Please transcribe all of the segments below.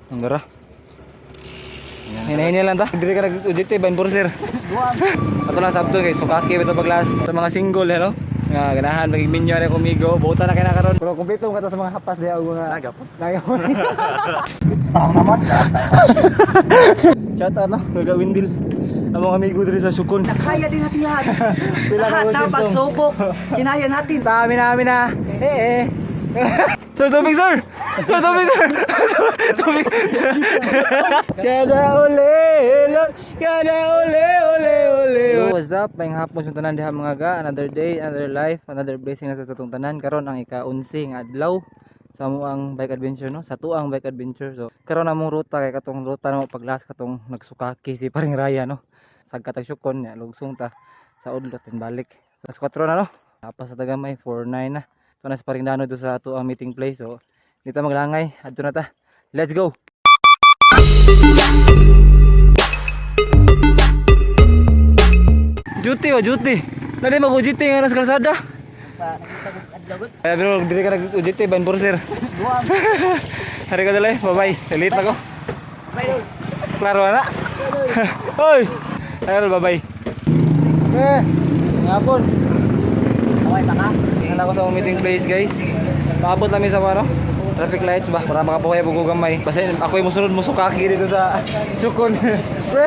Ang gara. Hinahinay lang ta. Dili ka nag-ujite ba enforcer. Ato lang sabto kay sukaki bitaw paglas sa mga single, hello. Nga ganahan maging minyo na kumigo, buta na kay na karon. Pero kumpleto ka ta sa mga hapas diha og mga Nagapon. Nagapon. Shout out no, Gaga Windil. Ang mga amigo diri sa Sukon. Kaya din natin lahat. Pila ka Lahat worship na song. pagsubok. Kinaya natin. Tami na, na. Eh eh. Sir, tubig, sir! Sir, tubig, sir! Tubig! Kada uli, kada uli, uli, uli. What's up? May hapon sa tanan diha, mga ga. Another day, another life, another blessing na sa atong tanan. Karon ang ika-11 nga adlaw sa among bike adventure, no, sa tuang bike adventure. So karon among ruta kay katong ruta na mo paglas katong nagsukaki si Paring Raya, no, sagkat tag Sukon nya lugsong ta sa udlot and balik. So alas 4 na, no, tapas sa tagamay 4-9 na. So nasa Paring Dano do sa ato ang meeting place. So di ta maglangay, adto na ta. Let's go. Duty o duty. Nadi mag UGT nga nasa kalsada. Kaya pero dili ka nag UGT ba enforcer. Hari ka dali, bye bye. Late na ko. Klaro na. Hoy. Ayun, bye bye. Eh, ngapon. Okay, baka. Tingnan ako sa meeting place, guys. Paabot namin sa ano? Traffic lights ba? Para makapuhay po gamay. Basta ako yung musunod musukaki dito sa Sukon. Pre!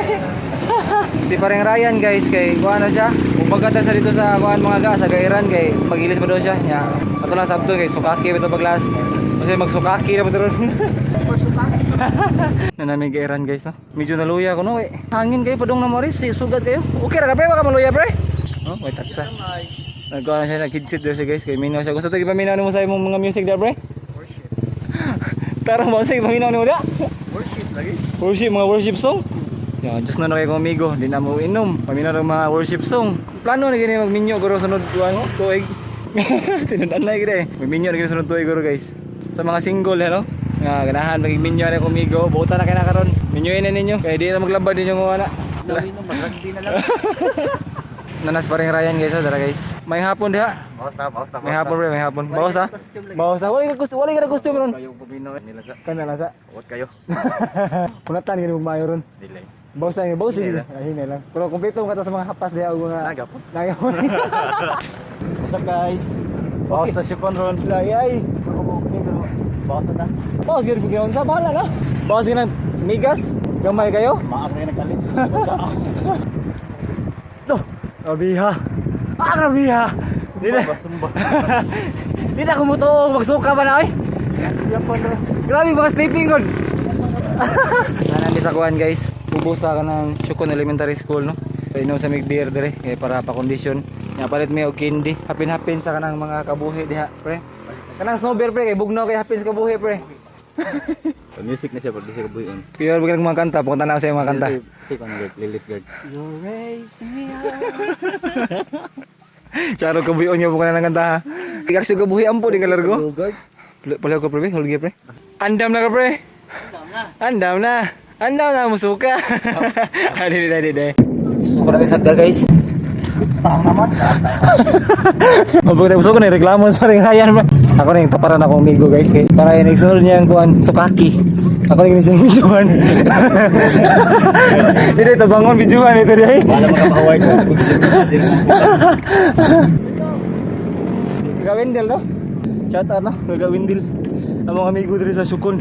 Si Pareng Ryan, guys, kay kuan na siya. Ubaga ta siya dito sa kuan, mga ga, sa Gairan kay magilis pa daw siya. Nya. Ato lang sabto kay sukaki bitaw paglas. Kasi magsukaki na ba ron. Na namin Gairan, guys, no. Medyo naluya ko, no, eh. Hangin kayo padung na Morris, si sugat kayo. Okay ra ka, pre, baka maluya, pre. Oh, may tatsa. Nagkuha na siya, nag-headset daw siya, guys, kay minaw siya. Gusto ito ipaminaw mo sa imong mga music there, pre? Worship. Tarong ba sa ipaminaw nimo da? Worship lagi. Worship, mga worship song. Ya, Diyos na na kayo kong amigo, di na mo inom. Paminaw ng mga worship song. Plano na gini magminyo guro sunod tuwan mo, tuig. Tinudan na gini eh. Magminyo na gini sunod tuig guro, guys. Sa mga single, hello? Nga, ganahan maging minyo na kong amigo. Buta na kayo na karon. Minyoin na ninyo. Kaya di na maglabad ninyo mga na. Lawin mag-rugby na lang. Nanas pa rin Ryan, guys, oh, dara, guys. May hapon diha. Bawas na, bawas na. May hapon, pre, may hapon. Bawas ha? Bawas ha? Wala ka gusto, wala ka gusto ron. Kayo pumino. Nila sa. Kana lang sa. What kayo? Kunatan gini magmayo ron. Dili. Bawas lang, bawas Hinay sige. lang. Ay, hinay lang. Pero kumpleto ka ta sa mga hapas diha og mga Nagapon. Nagapon. What's up, guys? Bawas na Sukon ron. Ay ay. Bawas na ta. Bawas gyud gyud sa bahala na. Bawas gyud ng migas. Gamay kayo. Maam na nagkalit. Do. Grabiha. Ah, grabiha. Di na. Sumba. Di na kumutuo magsuka ba na oy. Grabe mga sleeping ron. Nanan sa kuan, guys. Ubusa ka ng Chukon Elementary School, no. Inom sa mig beer dire eh, para pa kondisyon. Nya palit mi og candy. Hapin-hapin sa kanang mga kabuhi diha, pre. Kanang snow beer, pre, kay bugnaw kay hapin sa kabuhi, pre. Music na siya pag di siya kabuhin. Kuya, wag mga kanta, pupunta na ako sa iyong mga kanta. Si kon guard, Lilis guard. You raise me up. Charo kabuhi niya po ng kanta ha. Ikakso kabuhi ampo di kalargo. Guard. Palaw ko, pre, hulgi, pre. Andam na ka, pre. Andam na. Andam na musuka. Adi di di di. Suka na sagda, guys. Mabog na gusto ko na reklamo sa ring Ryan, pre. Ako na yung taparan akong amigo, guys, kay para yung nagsunod niya ang kuan sukaki. Ako na yung siyang videoan. Hindi ito bangon videoan ito dai. Wala makapaway ko. Gawindel no? Shout out no, Gawindel. Ang mga amigo diri sa Sukon.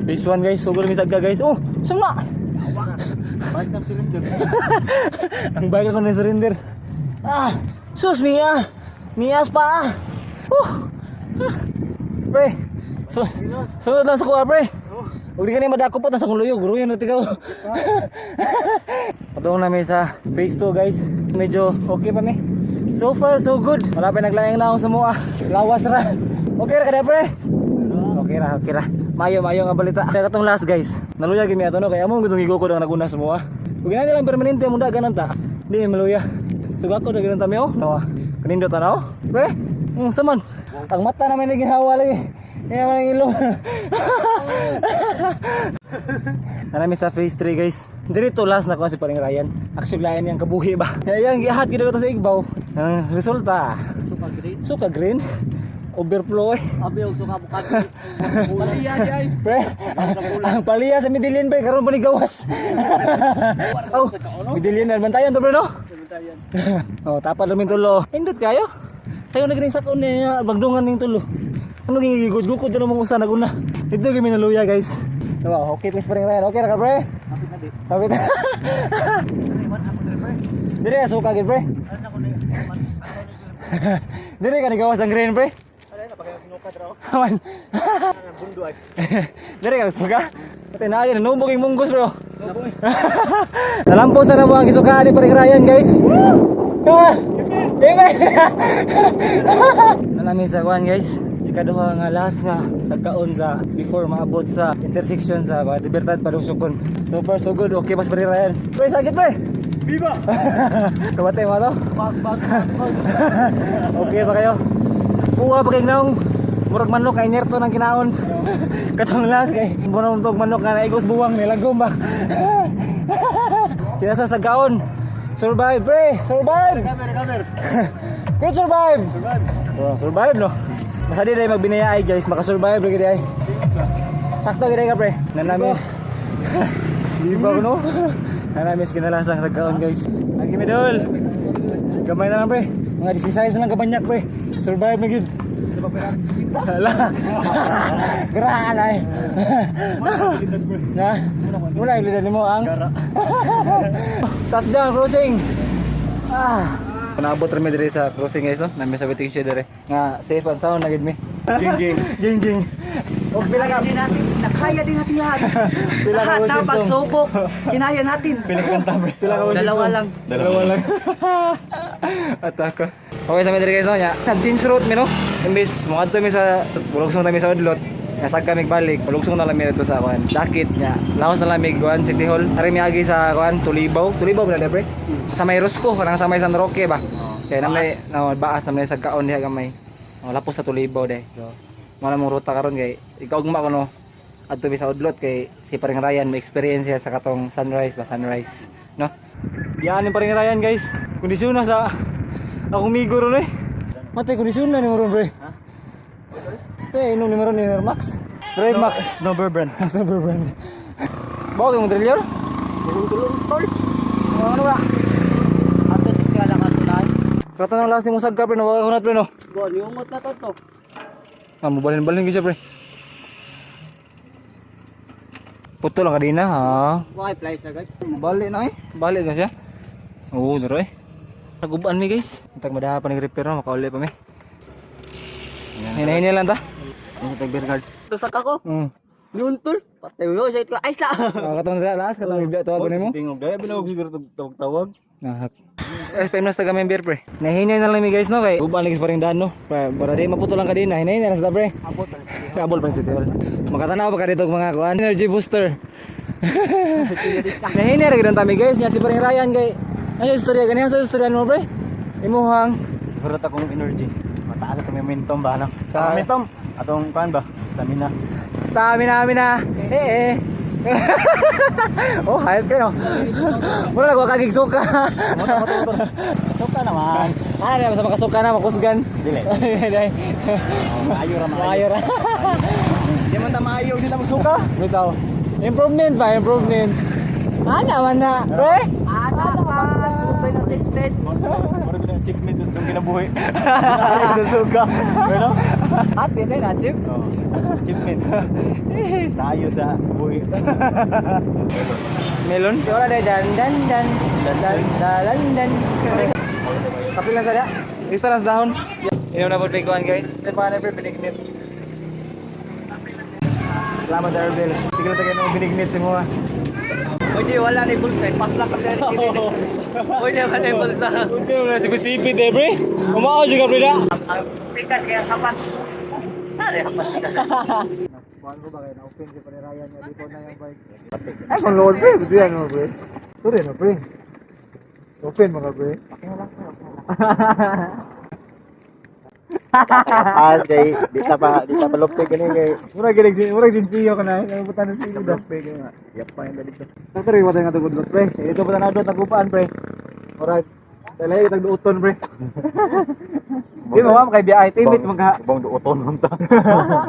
Phase 1, guys, sugod mi sagka, guys. Oh, sama. Bike ng cylinder. Ang bagal ko na surrender. Ah, sus Mia. Mias pa ah. Ah. Pre. So, sunod lang sa kuha, pre. Huwag di ka na madako po, tas akong luyo, guro yun, ikaw. Patungong namin sa phase 2, guys. Medyo okay pa mi. So far, so good. Wala pa naglayang na ako sa mua. Lawas ra. Okay ra kada, pre? Okay ra, okay ra. Mayo, mayo nga balita. Kaya katong last, guys. Naluya gimi ato, no, kaya mo gudong igoko daw naguna sa mua. Ug ginani lang permanente mo dagan ta. Di maluya. Suga ko dagan ta mi oh. No. Kanindot tanaw. Pre. Saman. Ang mata namin naging lagi. Kaya man ang ilong. Nanami sa phase 3, guys. Dito last na ko si Paring Ryan. Actually lain yang kabuhi ba. Kaya yang gihat gid sa igbaw. Ang resulta, Suka green. Suka green. Overflow eh. Abi og suka bukad. Paliya di ay. Pre, ang paliya sa Medellin, pre, karon pa ni gawas. Oh, Medellin na bantayan to, pre, no? Oh, tapad namin tulo. Indot kayo. Sayo na gining sakon niya, bagdungan ning tulo. Ano gigugod-gugod na mong usa naguna. Dito kami naluya, guys. Diba, okay please pa rin Ryan. Okay ra ka, pre? Kapit na di. Kapit. Dire suka gid, pre. Dire ka ni gawas ang green, pre. Ano na pagka sinuka draw. Aman. Bundo ay. Dire ka suka. Pati na yun, nubog yung munggos, bro. Nalampos na mo ang gisukaan ni Paring Ryan, guys. Ah! Amen! Nalamin sa kuan, guys. Ikaduha nga last nga sa kaon sa before maabot sa intersection sa Libertad Padungsukon. So far so good. Okay pas Paring Ryan. Pre, sakit, pre. Viva! Kabatay mo to? Bag bag bag. Okay ba kayo? Kuha pa kay naong murag manok kay inerto ng kinaon. Katong last kay bunong tog manok nga naigos buwang nilagom ba. Kaya sa sagaon. Survive, pre! Survive! Cover, cover. Good survive! Survive. Oh, survive no. Basta di dahil magbinaya ay guys, makasurvive lagi di ay. Sakto gid ka, pre. Nanami. Di ba no? Nanami sa kinalasang sagaon, guys. Ang gimidol. Gamay na lang, pre. Mga 16 na lang kabanyak, pre. Survive na gid. Sa papel kita. Hala. Grabe ay. Na. Muna ilidan nimo ang touchdown crossing. Ah. Naabot rami diri sa crossing, guys, no. Nami sa waiting shed diri. Nga safe and sound na gid mi. Ging ging. Ging ging. Og pila Kaya ka din natin. Nakaya din natin lahat. Pila ka Lahat na worship song? pagsubok. Kinaya natin. Pila ka kanta, pre? Pila ka worship Dalawa song? lang. Dalawa lang. Ataka. Okay sa mi diri, guys, no. Nya. Nag-change route mi, no. Imbis moadto mi sa bulugsong na mi sa Udlot. Nasag kami balik, bulugsong na lang mi dito sa kuan. Dakit nya. Laos na lang mi kuan City Hall. Ari mi agi sa kuan Tulibaw. Tulibaw ba na, pre? Sa may Rusco, kanang sa may San Roque ba. Kaya namay no, baas namay sa kaon diha gamay. Oh, lapos sa Tulibaw de. So, mao na mong ruta karon kay ikaugma ko no. Adto mi sa Udlot kay si Paring Ryan may experience siya sa katong sunrise ba, sunrise, no? Yan yung Paring Ryan, guys. Kondisyon na sa akong migo ron eh. Matay kondisyon na ni mo ron, pre. Eh, inom ni mo ron ni Air Max. Red Max. Snowbird brand. Snowbird brand. Bawa kay mong driller? Tulong tol. Ano ba? Ato tiskala ka tunay. Sa katong last ni mong sagka, pre, nawaga ko na, pre, no? Go, liungot na to to. Ah, mobalin-balin gyud siya, pre. Puto lang kadina, ha? Wakay flies agad. Balik na eh. Balik na siya. Oo, daro eh. Taguban mi, guys. Tag madaha pa ni repair no, makauli pa mi. Hinay-hinay lang ta. Yung tag beer card. Tusak ako. Yuntol. Patay yo sa ko. Ay sa. Ah, katong sa last, katong ibda tawag nimo. Tingog daya binog siguro tawag-tawag. Nahak. SPM na sa kami beer, pre. Nahinay na lang mi, guys, no, kay uban lagi sa paring daan, no. Pre, para di maputo lang kadina, hinay na lang sa pre. Abot ang sige. Abol pa sa City Hall. Makatanaw pa ka dito og mga kuan. Energy booster. Nahinay ra gid ang tami, guys. Nya si paring Ryan kay ano yung istorya ganihan sa istorya mo, pre? Imuhang Siguro akong energy. Mataas atong momentum ba no? Sa- Momentum atong kuan ba? Stamina. Stamina, mina. Eh eh. Oh, hype kayo. Mura lang kagig suka. Motor motor motor. Suka naman. Ah, di ba sa makasuka na makusgan. Dili. Dili. Maayo ra maayo. Maayo ra. Di man ta maayo di ta masuka. Bitaw. Improvement ba? Improvement. Ana man na. Pre? Ana pa. Open and tested. Mura gid ang achievement sa itong kinabuhi. Ay, suka. Pero Happy na na, chip. oh, achievement. Tayo sa buhi. Melon. Wala na dan dan dan dan dan dan dan. Kapil lang sa da. Isa lang sa dahon. Inom na po kuan, guys. Ito pa na pre binignit. Salamat, Arbel. Sige lang tayo ng binignit si mga. Pwede wala ni bulsa. Pas lang kami ni Pwede wala ni bulsa. Hindi mo na sipit-sipit eh, pre. Umao juga, pre, da. Ang pikas kaya kapas. Are kapas pikas. Kuan ko ba kayo na-open si Panirayan niya dito na yung bike. Ay, kung load, pre. Buti yan mo, pre. Sorry na, pre. Open mga pre. As kay di ta pa lupte gani kay Mura gilig, mura din siyo ka na. Ano buta na siyo da. lupte gani. Yap pa yung dito. Tatari wa tayo nga tugod, pre. Ito pa na dot nagupaan, pre. Alright. Talaga kitang duoton, pre. Di mo ma'am kay biyahe teammates mga Bang duoton man ta.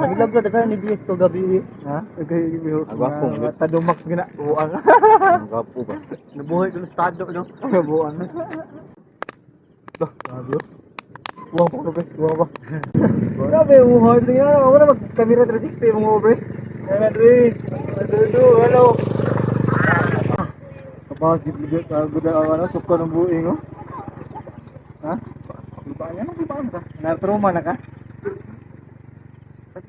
Naglag ko taga ni BS to gabi. Ha? Okay, Agwapong, mga tadumax gina buang. Ang gapo ba? Nabuhay dun sa estado no. Buang. Dah, grabe. Oh. Buang pa ko, pre. Buang pa. Grabe, buhay niya. Wala mag camera 360 mo, pre. Kaya pre. Aduh, hello. Kapag gid gud ang ano, suko ng buing oh. Ha? Di ba niya? Di ba ka? Na-trauma na ka?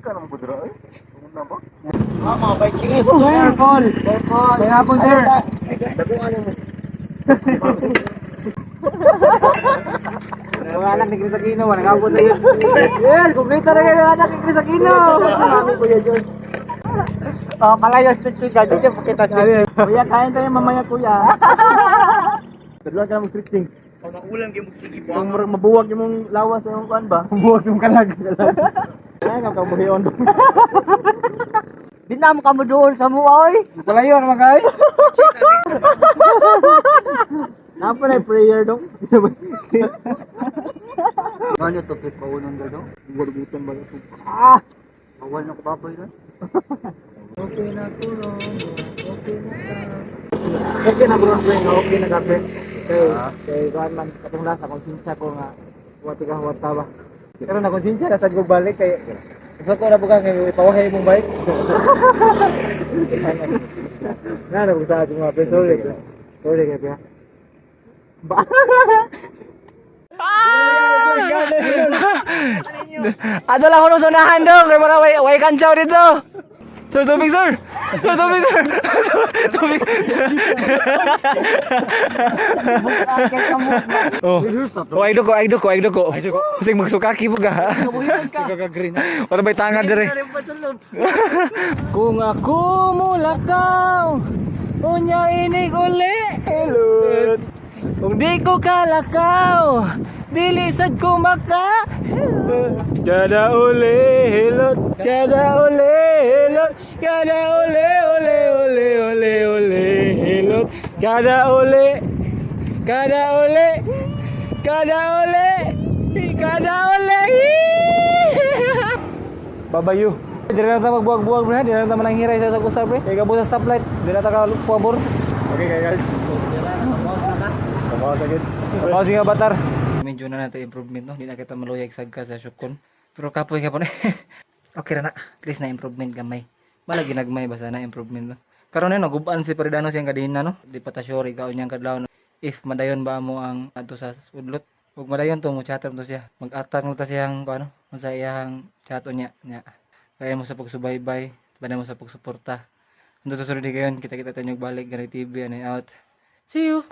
Ka naman pudra eh. Una ba? Ah, mga bikers. Oh, careful! Careful! May hapon, sir! Mga anak ni Chris Aquino, walang hapon na yun. Yes, kumplito na kayo ng anak ni Chris Aquino! Kuya George. Oh, malayo stitching ka. Dito pakita stitching. Kuya, kain tayo mamaya, kuya. Tadluan ka na mag-stretching. Maulang gyud magsige. Kung murag mabuwag imong lawas sa imong kuan ba? Buwag yung kalag. Ay, nga kabuhion. Di na mo kamo doon sa mua oy. Malayo naman kayo. Napa na prayer dong. Ano to trip kaunon daw? Gurgutan ba ito? Ah! Bawal na ko baboy ron. Okay na ko ron. Okay na ka. Okay na bro, pre. Okay na kape. Kay, kay kuan man, katong lasa, konsensya ko nga, wati ka huwat ba. Pero na konsensya na sad ko balik kay gusto ko na buka ngay ipawahay imong bike. Na na buka sa mga pre, sorry. Sorry kay pre. Ba. Ato lang ko sunahan dong, kay para way way kantsaw dito. Sir, tubig, sir. Sir, tubig, sir. Tubig. Oh. Oh, ay duko, ay duko, ay duko. Kasi magsukaki po ka. Suka green. Wala ba'y tanga dire? Kung ako mulakaw, unya inig uli. Hello. Kung di ko kalakaw, dili sad ko maka. Kada uli hilot, kada uli hilot, kada uli uli uli uli uli hilot, kada uli, kada uli, kada uli, kada uli. Babayu. Dili na ta magbuwag-buwag pre, dili na ta mananghiray sa sa pre. Kay gabo sa stoplight, dili na ta ka pabor. Okay kay guys. Kabaw sa gid. Oh, sige batar. Medyo na nato improvement no, di na kita maluyag sagka sa Shopcon. Pero kapoy ka po na. Okay ra na. At least na improvement gamay. Mala ginagmay basta na improvement no. Karon na nagubaan si Peridano siyang kadina no. Di pa ta sure ikaw niyang kadlaw no. If madayon ba mo ang adto sa udlot. Ug madayon to mo chat to siya. Mag-attack mo ta siyang ano, sa iyang chat niya niya. Kaya mo sa pagsubaybay, bana mo sa pagsuporta. Hanggang sa sunod kayon, kita-kita tayo balik, Ganoy TV, and out. See you!